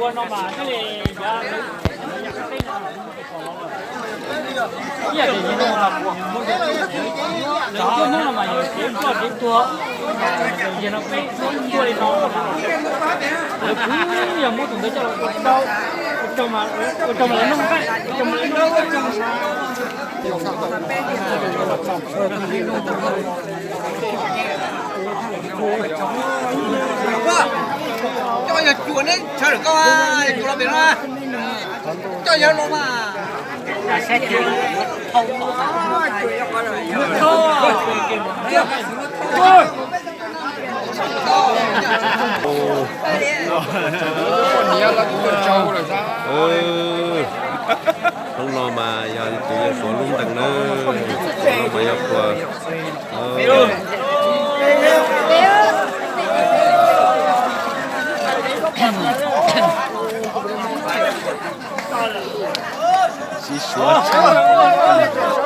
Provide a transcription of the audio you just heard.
Ua no mas thiaj li, ib yam li no, lawv tuaj hnub no mas yog kev ploj kev tuag, yog no peb tuaj li no, lawv kuj yog muab tus ntawd coj los ua rau, ua rau mas, ua rau mas lawv noj nqaij, ua rau mas lawv noj nqaij. Coj yog cuam neb tshaw lawm koj, yog cuam los pem no, coj yawg los mas. Hnub no mas yog tus yawg Suav lub ntees na, hnub no mas yog puas sib suav tshaj.